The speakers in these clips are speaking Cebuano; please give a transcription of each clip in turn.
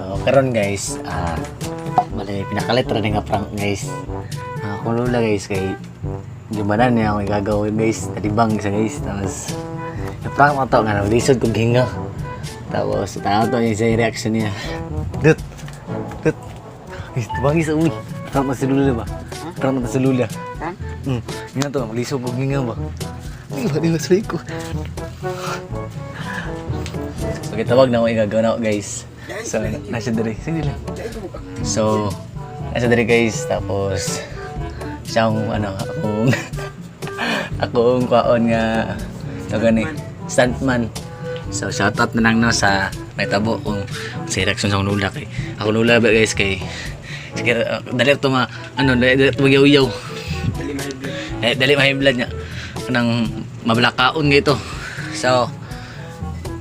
So karon guys, bale pinakalit ra ni nga prank, guys. Ang akong lola, guys, kay gibanan niya ako gagawin, guys, nalibang siya, guys. Tapos na-prank mo to nga lisod kog hinga. Tapos tanaw to niya sa reaction niya. Dut. Dut. Guys, tubagi sa uwi. Prank na si Lula ba? Prank na si Lula. Ha? Nga to, maglisod kog hinga ba? Di ba, di ba, sabi ko. So, gitawag na ako igagawa na ako, guys. So, nasa diri. Sige lang. So, nasa diri, guys. Tapos, siyang, ano, akong kwaon nga, tawag ni, stuntman. So, shoutout na lang no sa may tabo kung sa reaction sa akong lula kay. Ako lula ba, guys, kay sige, dali to ma ano dali, dali to magyaw-yaw. Dali mahibla. Eh, dali mahiblad niya. Kanang mablakaon gito. So,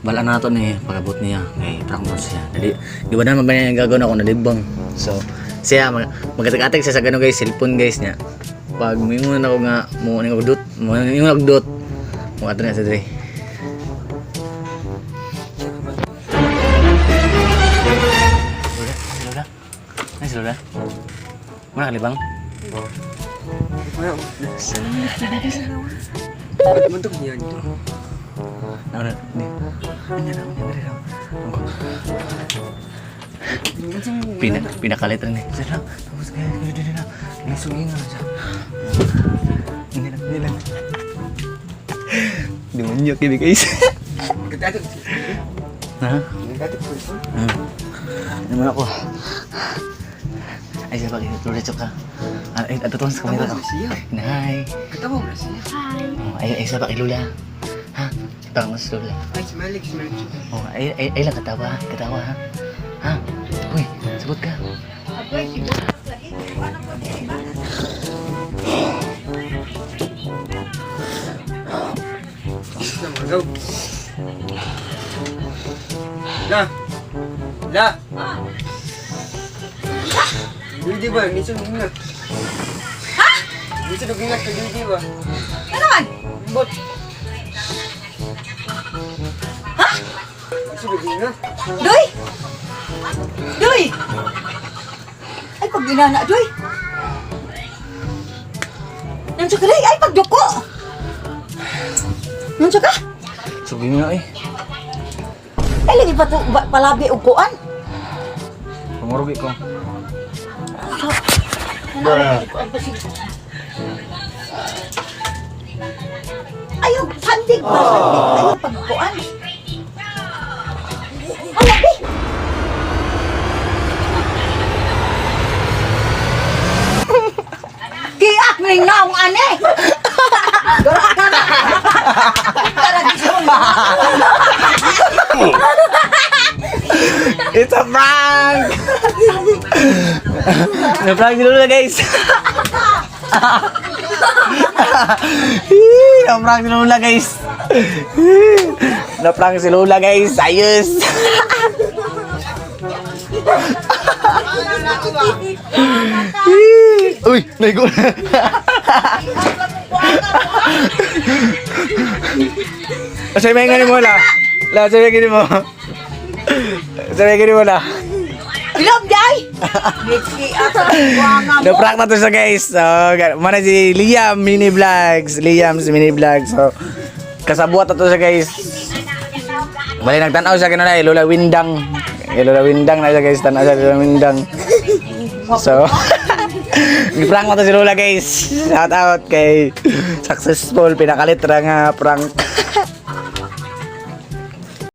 bala na to ni pag-abot niya kay prank mo siya. Dali, di ba naman ba niya gagawin ako nalibang. So, siya magatig-atig siya sa ganun, guys, cellphone, guys, niya. Pag muingon ako nga mo ning dot, mo ning dot. Mo ato na sa diri. Lola, si Lola. Ay, si Lola. Muna kalibang. Wala. Muntok niya dito. Nauna, di. Ano na, ano na, diri. Pinakalit rin eh. Sir lang, tapos kaya, dili dili na. Nasugi nga siya. Hindi lang, hindi lang. Demonyo kini, guys. Nagtatak. Ha? Nagtatak po ito. Naman ako. Ay, siya bakit tuloy ka. Ah, ay, ato sa kamera Katawa ko. na siya. Hi. Katawa na siya. Oh, ay, ay, siya bakit Lula. Ha? Parang mas Lula. Ay, si Malik, si Malik. Oh, ay, ay, ay lang katawa, katawa ha. Ha? Uy, sagot ka. Na, mga gaw. La! La! Hindi ba? Minsan huminga. Ha? Minsan huminga sa hindi ba? Ano man? Bot! Ha? Minsan huminga. Doy! Doy! Ay, pag inana, Doy! Nandiyo ka rin! Ay, pagduko! Nandiyo ka? Sugi nga eh. Ay, lagi pa to, ba, palabi og kuan. Pangurugi ko. Ayaw, sandig ba? Sandig. Ayaw, pagkuan. Halabi! Kiak na yung naong ane! Gara ka na! Tara, gusto mo. It's a prank! Na-prank si Lola, guys! Na-prank si Lola, guys! Na-prank si Lola, guys! Ayos! Uy! Naigo na! Sabi nga ni mo la! La, sabi nga ni mo! Sabi nga ni mo la! Ilom, day! Kiak ang buwanga mo. Na-prank na to siya, guys. So, mana si Liam Mini Vlogs. Liam's Mini Vlogs. So, kasabuat na to siya, guys. Bali, nagtanaw siya kanina eh, Lola Windang. Eh, Lola Windang na siya, guys. Tanaw siya Lola Windang. So, i-prank na to si Lola, guys. Shout out kay successful pinakalitra nga prank.